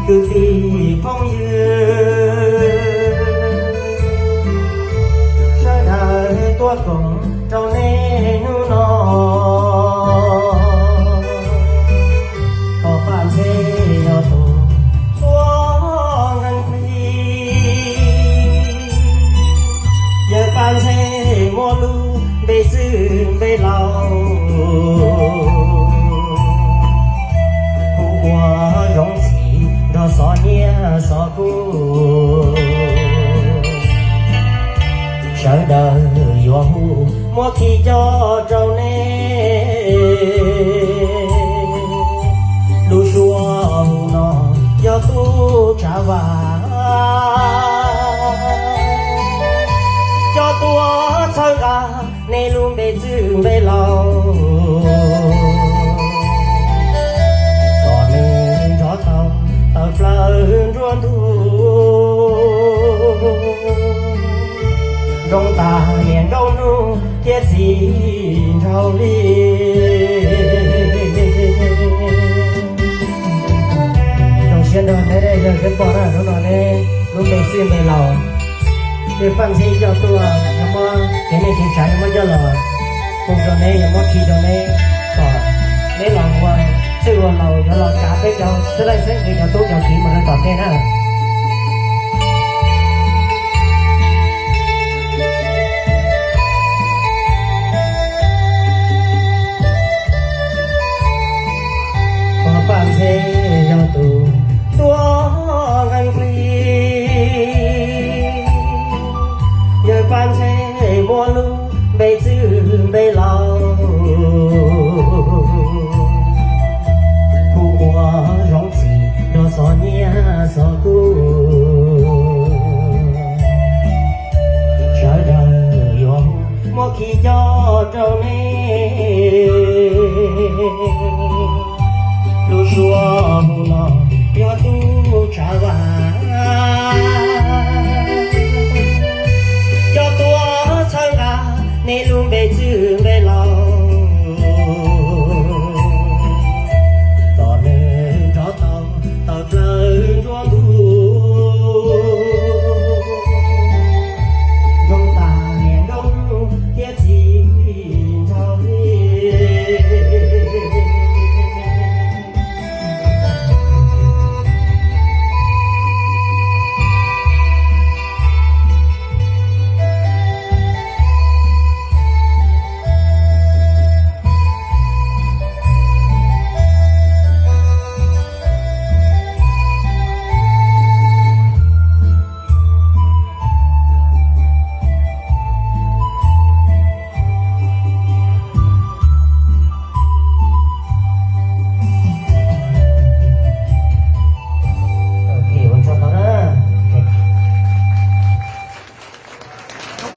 Kwv tij phooj ywg, sawv daws tuaj koom rau nej hnub no. Tom Paj Ntxhee yog tus tuaj nkees plig, yawg Paj Ntxhee muaj lub npe txwj npe laus, hu ua Zoov Txhis nrog Xov Nyiaj Xov Kuj. Sawv daws yuav hu muab khi coj rau nej. Lub suab hu no yog tub Tshav Vam, coj tuaj txhawb nqa nej lub npe txwj npe laus, kom nws nrov tau taw plaws nruab ntug, nroo tas niam nroo hnub thiab txiv nraug li. Zoo siab nrog neb yawg pog na, hnub no neb lub npe txwj npe laus, yawg Paj Ntxhee coj tuaj, yuav muab kev neej kev tsav yuav muab coj los hu rau neb, yuav muab khi rau neb, kom neb los ua txwj ua laus yuav los kav peb cov xeeb leej xeeb ntxwv cov tub cov kiv mus rau tom ntej na.